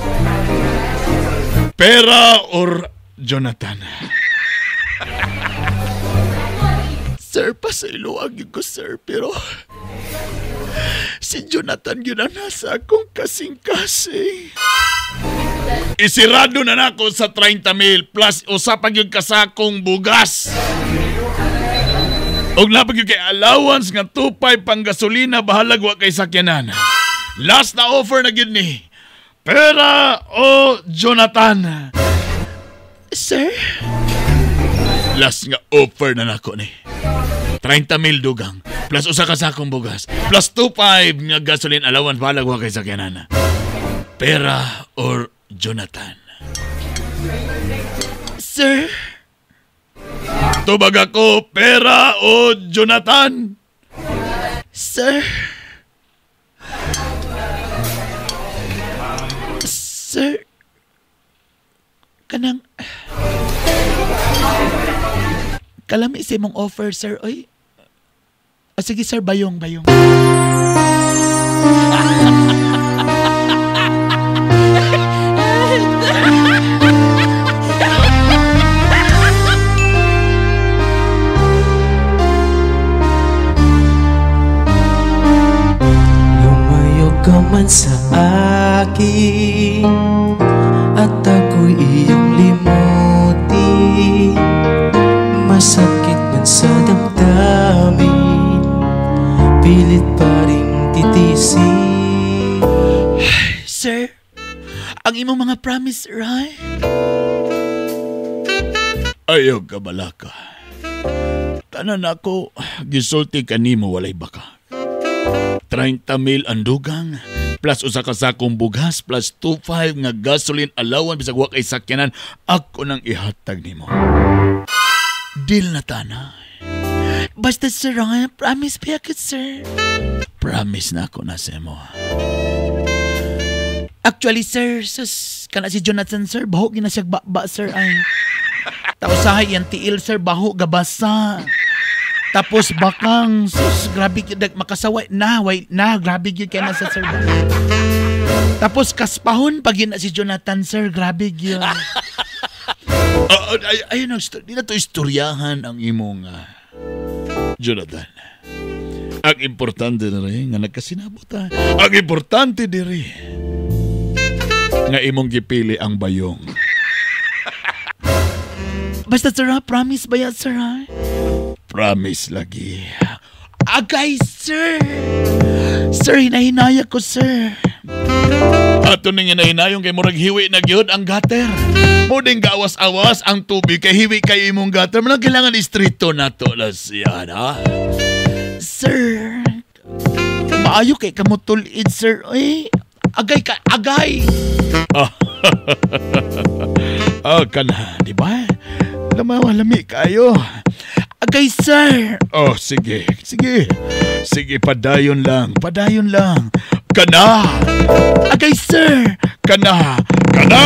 Pera or Jonathan? Sir, pasayloagin ko, sir, pero si Jonathan yun ang nasa akong kasing-kasing. Isirado na nako sa 30,000 plus usapag yung kasakong bugas. Og napag yung kay allowance nga 2,500 pang gasolina, bahalag wa kay sakyanan. Last na offer na gyud ni. Pera o Jonathan? Sir? Last nga offer na nako ni. 30,000 dugang plus usa ka sakong bugas plus 2,500 nga gasoline allowance, bahalag wa kay sakyanan. Pera or Jonathan? Sir? Tubag ako, pera o Jonathan? Sir? Sir? Kanang kalami sa imong offer, sir. Oy. Sige, sir, bayong, bayong. Lumayo ka man sa akin at ako'y iyong limutin. Masakit man sa damdamin, pilit pa rin titisin. Sir, ang imong mga promise, right? Ayaw ka balaka. Tanan ako, gisulti kanimo walay baka. 30,000 ang dugang, plus usa ka sakong bugas, plus 2,500 nga gasoline allowance bisag wa kay sakyanan, ako nang ihatag nimo. Deal na tana. Basta sir, promise pa ako, sir. Promise na ako na sa mo. Actually, sir, sus, kana si Jonathan, sir, baho gina siya ba, sir, ay. Tausahay yan tiil, sir, baho gabasa. Tapos bakang, sus, grabe makasaway na, way, na, grabe gyud kay na sa sir. Tapos kaspahon pag yun na si Jonathan, sir, grabe gyud. Ayun, di na to istoryahan ang imong Jonathan. Ang importante na rin nga nagkasinabot ha. Ang importante diri nga imong gipili ang bayong. Basta sir ha, promise ba yan sir ha? Promise lagi. Agay sir! Sir, hinahinaya ko sir. Ato ning hinahinayong kay murag hiwi na gyud ang gutter. Mo ding gaawas-awas ang tubig kay hiwi kayo imong gutter. Manang kailangan istrito na to la siya, ha? Sir, maayo kay kamutulid, sir. Ay, agay ka, agay. Ah, kana, di ba? Lami kayo. Agay, sir. Oh, sige, sige. Sige, padayon lang, padayon lang. Kana! Agay, sir! Kana! Kana!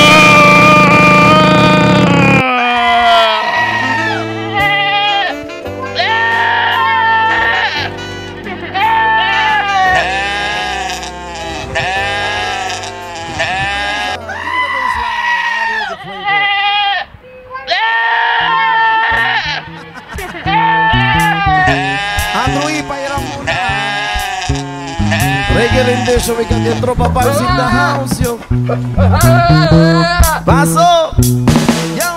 Reggae rendition, we got the Tropa Vibes in the house, yo. Paso! Yo!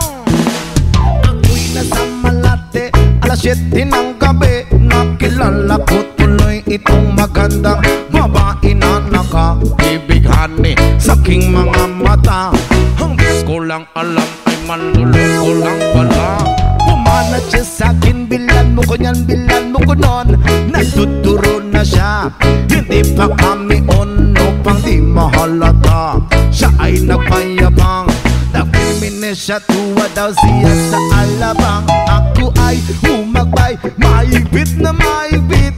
Ako'y nasa Malate, alas 7 ng gabi. Nakilala ko tuloy itong magandang babae na nakabibighani sa aking mga mata. Ang di ko lang alam ay manluloko lang pala. Pumanat siya sa'kin, bilan mo ko niyan, bilan mo ko nun. Nagtuturo na siya, hindi pa kami on, upang di mahalata. Siya ay nagpayabang, nagpimine siya, tuwa daw siya sa alabang. Ako ay umagbay, maibit na maibit.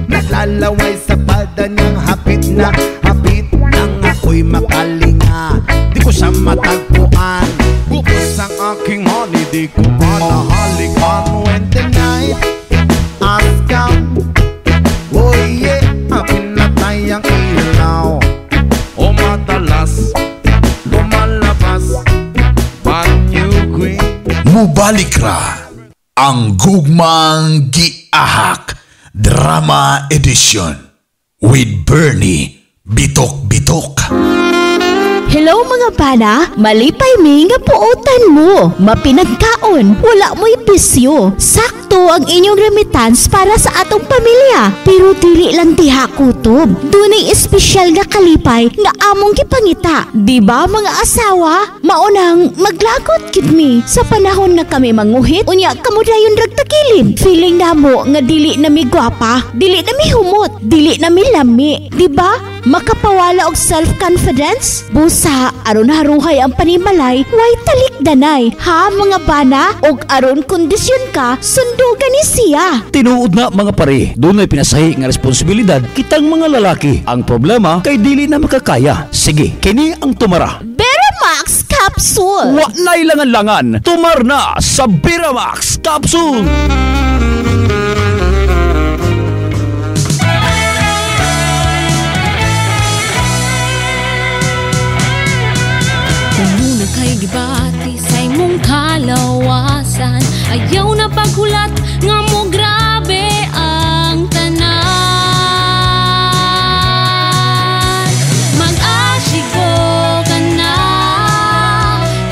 Naglalaway sa palda niyang hapit na hapit. Nang ako'y makalinga, di ko siya matagpuan. Bukos ang aking honey, di ko pa nahalikan. When the night has come, oh yeah, pinatay ang ilaw. O madalas lumalabas, Banyo Queen. Mubalik ra ang Gugmang Giahak Drama Edition with Bernie Bitok Bitok. Hello mga bana, malipay mi nga puotan mo. Mapinagkaon, wala mo'y bisyo. Sakto ang inyong remittance para sa atong pamilya. Pero dili lang diha kutob. Dunay espesyal nga kalipay nga among gipangita. Di ba mga asawa? Maunang maglagot gid mi sa panahon nga kami manguhit, unya kamo dayon ragtagilid. Feeling namo nga dili na mi gwapa, dili na mi humot, dili na mi lami. Di ba? Makapawala og self-confidence? Busa, aron haruhay ang panimalay, way talikdanay. Ha mga bana? Og aron kondisyon ka, sundugan ni siya. Tinuod na mga pare, dunay pinasahi nga responsibilidad kitang mga lalaki. Ang problema kay dili na makakaya. Sige, kini ang tumara. Beramax Capsule. Wa na'y langan-langan, tumar na sa Beramax Capsule. Muna kay gibati sa imong kalawasan. Ayaw na paghulat nga mo grabe ang tanan. Mag-ashigo ka na,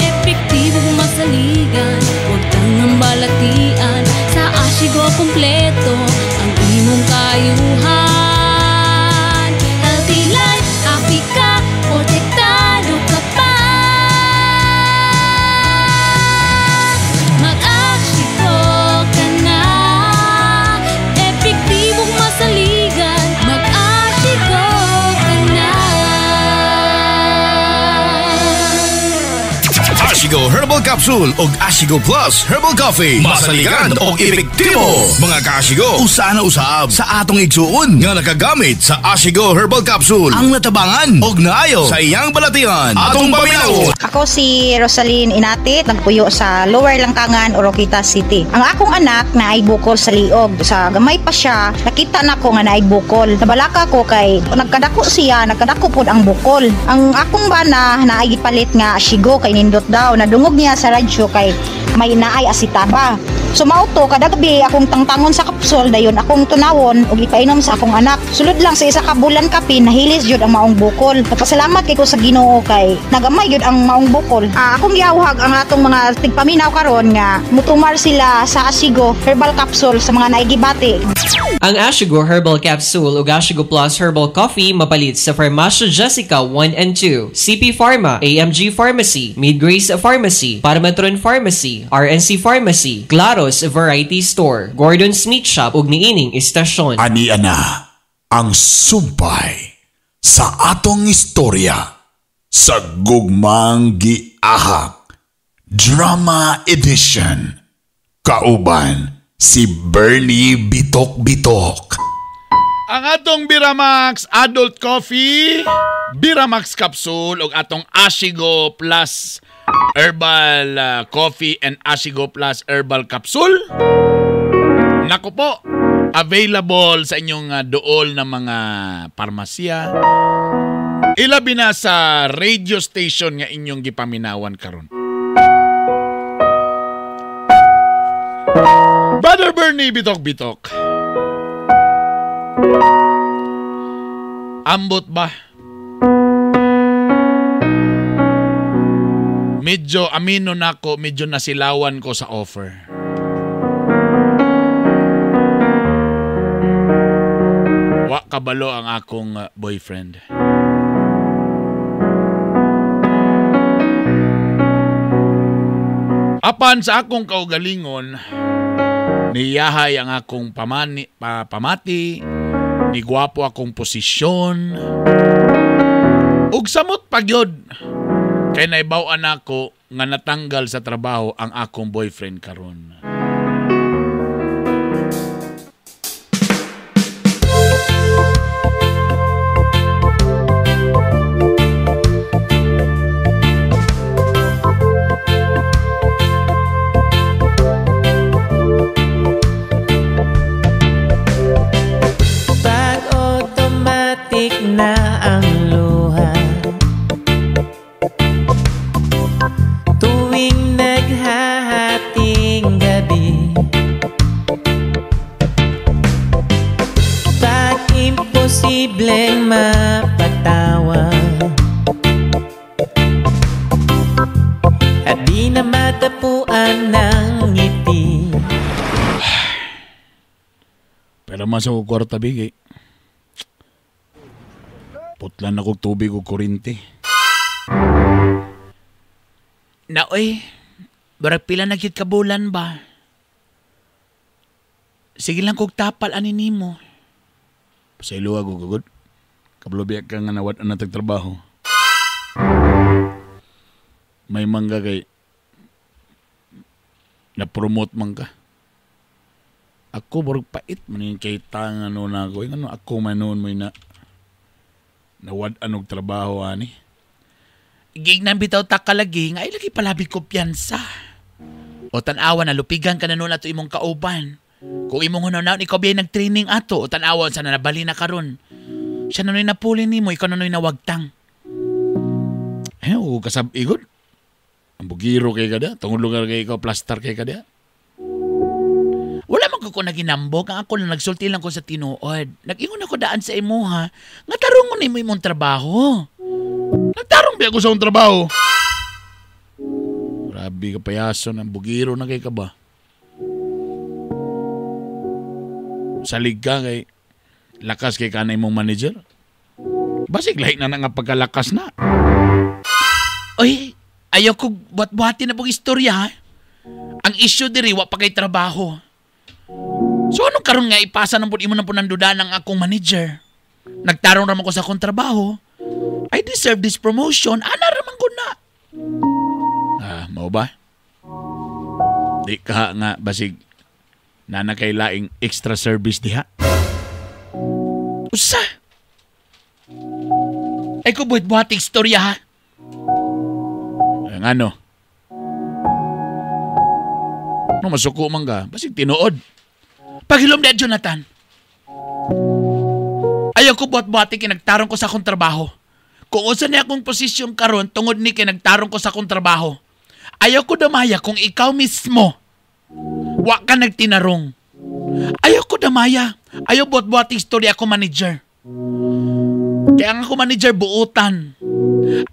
epektibo masaligan. Huwag tangang balatian, sa ashigo kompleto ang imong kayuhan. Healthy life, happy ka, protektado ka pa. Mag-ashigo ka na, epektibong masaligan. Mag-ashigo ka na. Ashigo Herbal Capsule og Ashigo Plus Herbal Coffee. Masaligan og epektibo. Mga kaashigo, usa na usab sa atong igsuon nga nakagamit sa Ashigo Herbal Capsule ang natabangan og naayo sa iyang balatian. Atong paminawon. Ako si Rosaline Inatit, nagpuyo sa Lower Langkangan, Oroquieta City. Ang akong anak na ay bukol sa liog. Sa gamay pa siya, nakita na ko nga naay bukol. Nabalaka ko kay nagkadako siya, nagkadako pod ang bukol. Ang akong bana na ay gipalit nga ashigo kay nindot daw. Nadungog niya sa radyo kay may naay asita pa. So mao to kada gabi akong tangtangon sa kapsol dayon akong tunawon ug ipainom sa akong anak. Sulod lang sa isa ka bulan kapin nahilis jud ang maong bukol. Nagpasalamat kay ko sa Ginoo kay nagamay jud ang maong bukol. Akong giawhag ang atong mga tigpaminaw karon nga mutumar sila sa Ashigo Herbal Capsule sa mga naigibati. Ang Ashigo Herbal Capsule ug Ashigo Plus Herbal Coffee mapalit sa Farmacia Jessica 1 and 2, CP Pharma, AMG Pharmacy, Midgrace Pharmacy, Parmatron Pharmacy, RNC Pharmacy, Claros Variety Store, Gordon's Meat Shop ug niining istasyon. Ani ana ang sumpay sa atong istorya sa Gugmang Giahak Drama Edition. Kauban si Bernie Bitok Bitok. Ang atong Biramax Adult Coffee, Biramax Capsule ug atong Ashigo Plus Herbal Coffee and Ashigo Plus Herbal Capsule. Naku po, available sa inyong dool ng mga parmasya. Ilabi na sa radio station nga inyong gipaminawan karon. Brother Bernie Bitok Bitok. Ambot ba? Medyo amino na ko, medyo nasilawan ko sa offer. Wa kabalo ang akong boyfriend. Apan sa akong kaugalingon, niyahay ang akong pamati, ni gwapo akong posisyon. Ug samot pagyod kay naibaw-an ako nga natanggal sa trabaho ang akong boyfriend karon. Pag automatic na ang luha, tuwing naghahating gabi, pag imposibleng mapatawa at di na matapuan ng ngiti. Pero man sa kwarta bigay. Putlan ako tubig o kurinte. Naoy, barag pila na gyud ka bulan ba? Sige lang kog tapal ani nimo. Pasaylo ako gugod. Kablo biya ka nga nawad na tagtrabaho. May mangga kay na-promote man ka. Ako barag pait man yung kay tanga no na ako. Ano ako man noon may na nawad anog trabaho ani. Gignan bitaw ta kalagi nga ay lagi palabi kumpiyansa. O tan-awa na lupigan ka na noon ato imong kauban. Kung imong hunaw-naon ikaw biyay nag-training ato o tan-awa sa nabali na karon. Siya na no'y napuli nimo, ikaw na no'y nawagtang. Eh, o kasab igod. Ang bugiro kay kada, tungod lugar kay ikaw plaster kay kada. Wala man ko naginambok, ang ako lang nagsulti lang ko sa tinuod. Nag-ingon ako daan sa imuha, nga tarungon nimo imong trabaho. Nagtarong biya ko sa akong trabaho. Grabe ka payaso, ang bugiro na kay ka ba? Salig ka kay lakas kay kanay mong manager. Basig lahi na nga pagkalakas na. Oy, ayaw ko buhat-buhatin na pong istorya ha. Ang issue diri wa pa kay trabaho. So anong karon nga ipasa ng imo ng punanduda ng akong manager? Nagtarong raman ko sa akong trabaho. I deserve this promotion. Ana raman ko na. Ah, mao ba? Di ka nga basig nana kay laing extra service diha. Usa. Ay ko buhat-buhat istorya ha. Ang ano? No masuko man ka, basig tinuod. Paghilom na, Jonathan. Ayaw ko buhat-buhati kay nagtarong ko sa akong trabaho. Kung unsa niya akong posisyon karon tungod ni kay nagtarong ko sa akong trabaho. Ayaw ko damaya kung ikaw mismo wa ka nagtinarong. Ayaw ko damaya. Ayaw buhat-buhat istorya ako manager. Kaya ang ako manager buutan.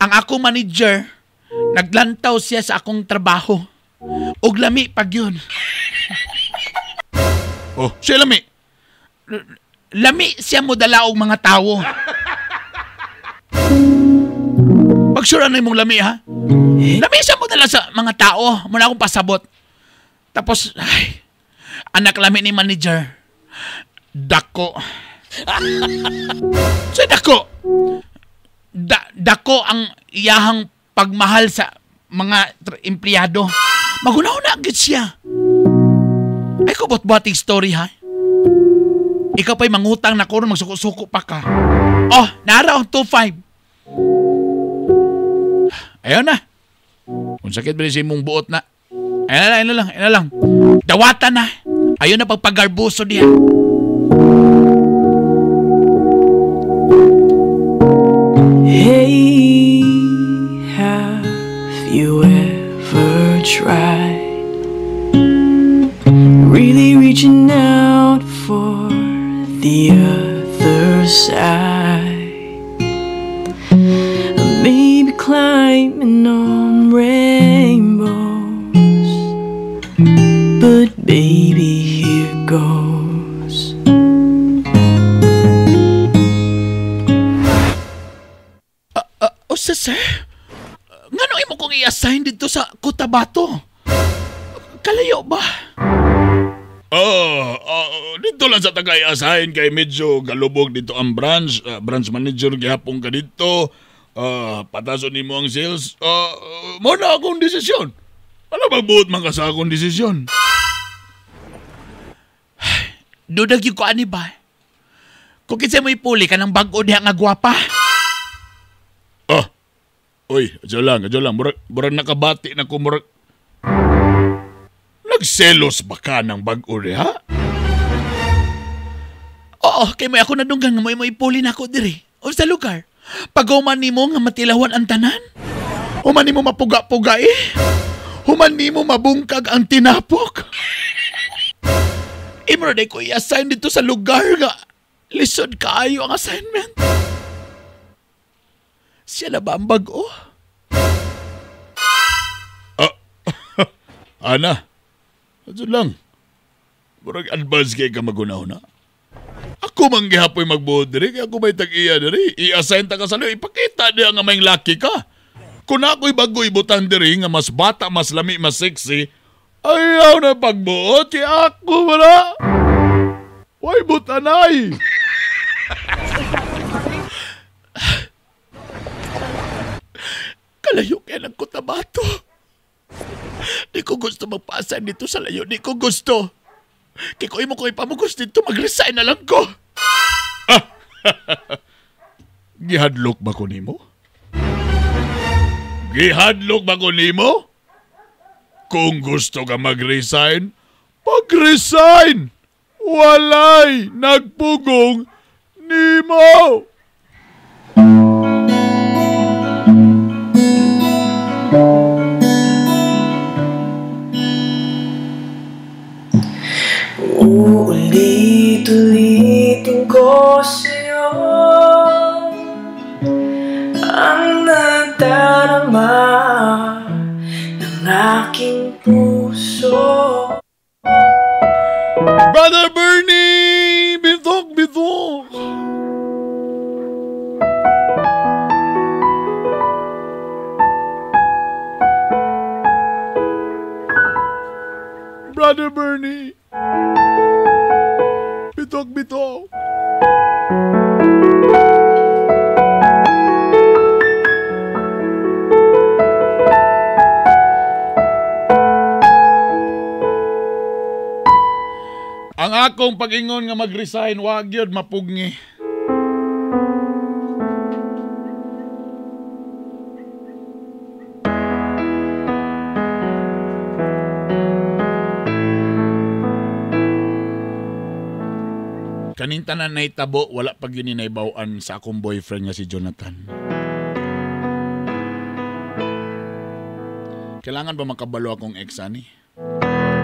Ang ako manager naglantaw siya sa akong trabaho. Og lami pag yun. Oh, siya lami. Lami siya mo dala og mga tawo. Pag sure ano yung mong lami ha? Lami siya mo dala sa mga tao. Muna akong pasabot. Tapos, ay, anak lami ni manager. Dako. So, dako. Dako ang iyahang pagmahal sa mga empleyado. Magunaw na agad siya. Ay, kubot-buhating story, ha? Ikaw pa'y mangutang na koron, magsuko-suko pa ka. Oh, nara, 2.5. Ayaw na. Kung sakit ba rin sa imong buot na. Ayaw na lang, ayaw na lang, ayaw na lang. Dawatan na. Ayaw na pagpagarbuso diya. Hey, have you ever tried really reaching out for the other side? Maybe climbing on rainbows, but baby, here goes. Usa, sir? Ngano imo kong i-assign dito sa Cotabato? Kalayo ba? Dito lang sa taga i-assign kay medyo galubog dito ang branch. Branch manager gihapon ka dito. Patason nimo ang sales. Mo na akong desisyon. Wala magbuot man ka sa akong desisyon. Dudag yung ko ani ba? Kung kinsa mo ipuli ka ng bag-o diha nga gwapa. Oh. Uy, adyo lang, adyo lang. Murag nakabati na ko, murag. Nagselos ba ka ng bag-o diha? Oo, kay may ako nadunggan nga mo ipuli na ako diri. O sa lugar. Pag-uman nimo nga matilawan ang tanan. Human nimo mapuga-puga eh. Human nimo mabungkag ang tinapok. Imro day ko i-assign dito sa lugar nga lisod kaayo ang assignment. Siya na ba ang bag-o? Ana, adyo lang. Murag advance kay ka magunaw na. Ako man gihapoy magbuot diri, kaya ako may tag-iya diri. I-assign ta ka sa liyo, ipakita niya nga may laki ka. Kung ako'y bago ibutang diri nga mas bata, mas lami, mas sexy, ayaw na pagbuot, kaya ako wala. Way butanay! Kalayo kaya ng Cotabato. Di ko gusto magpa-assign dito sa layo. Di ko gusto. Kaya kung imo ko ipamugos dito, mag-resign na lang ko. Gihadlok ba ko nimo? Gihadlok ba ko nimo? Kung gusto ka mag-resign, pag-resign! Walay nagpugong nimo! Uulit-ulitin ko sa'yo ang nadarama ng aking puso. Brother Bernie! Bitok, bitok! Brother Bernie! Bitok, bitok! Ang akong pag-ingon nga mag-resign, wag yun, mapugni. Kaning tanan nahitabo, wala pag yun inaibawan sa akong boyfriend nga si Jonathan. Kailangan ba makabalo akong ex ani?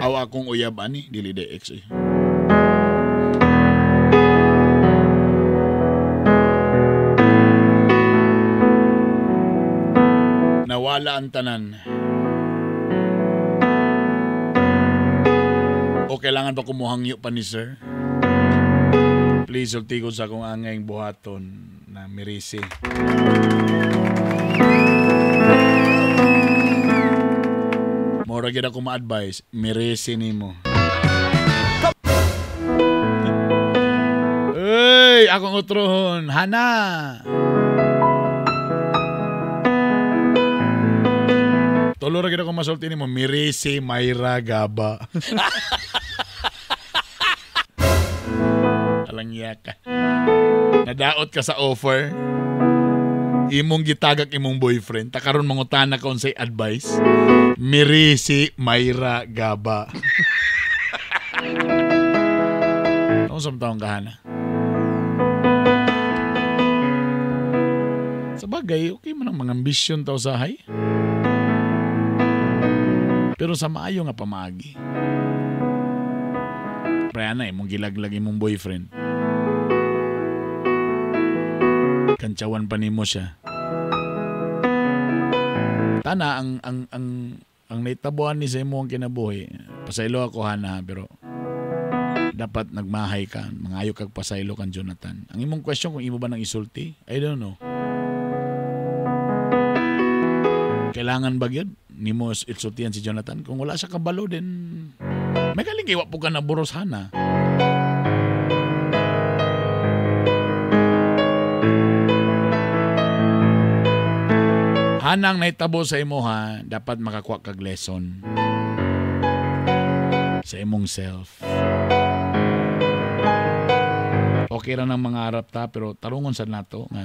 Aw akong uyab ani, dili de ex eh. Nawala ang tanan. O kailangan ba kumuhangyo pa ni sir? Please, sulti ko sa akong angay buhaton na mirisi. Mora gyud ako ma-advise, mirisi nimo. Ey, akong utrohon, Hana. Tulo ra gyud ako masulti nimo, mirisi Myra Gaba. Alangya ka. Nadaot ka sa offer. Imong gitagak imong boyfriend. Takaron mangutana ka unsay advice. Mirisi Myra Gaba. Unsa man taong kahana? Sa bagay, okay man ang mga ambisyon tao sa hay. Pero sa maayo nga pamaagi. Pre, ana, imong gilaglag imong boyfriend. Kantsawan pa nimo siya. Tana ang naitabuan ni sa imo ang kinabuhi. Pasaylo ako Hana, pero dapat nagmahay ka, mangayo kag pasaylo kan Jonathan. Ang imong question kung imo ba nang isulti? I don't know. Kailangan ba gyud nimo isultian si Jonathan? Kung wala siya kabalo din, may galing kay wa po ka na buros Hana. Hanang naitabo sa imo ha, dapat makakuha kag lesson sa imong self. Okay ra nang mga arap ta, pero tarungon sa nato nga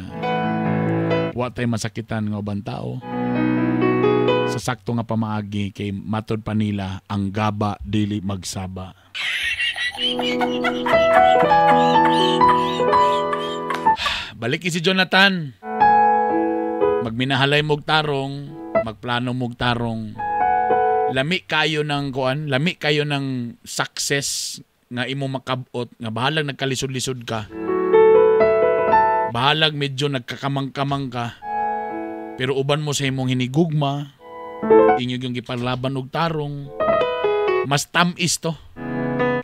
wa tay masakitan nga uban tao. Sa sakto nga pamaagi kay matod pa nila ang gaba dili magsaba. Balik si Jonathan. Magminahalay mog tarong, magplano mog tarong. Lami kayo ng kuan, lami kayo ng success nga imo makabot, nga bahalag nagkalisod-lisod ka. Bahalag medyo nagkakamang-kamang ka. Pero uban mo sa imong hinigugma, inyo yung giparlaban og tarong. Mas tamis to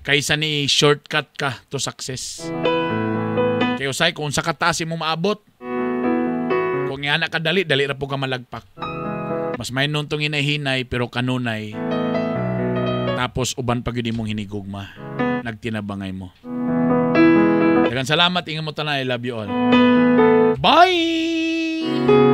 kaysa ni shortcut ka to success. Kaya usay kung sa kataas imo maabot, kung yana ka dali, dali ra po ka malagpak. Mas may nun tong hinahinay pero kanunay. Tapos uban pa gyud imong hinigugma. Nagtinabangay mo. Daghang salamat, ingat mo tanan. I love you all. Bye!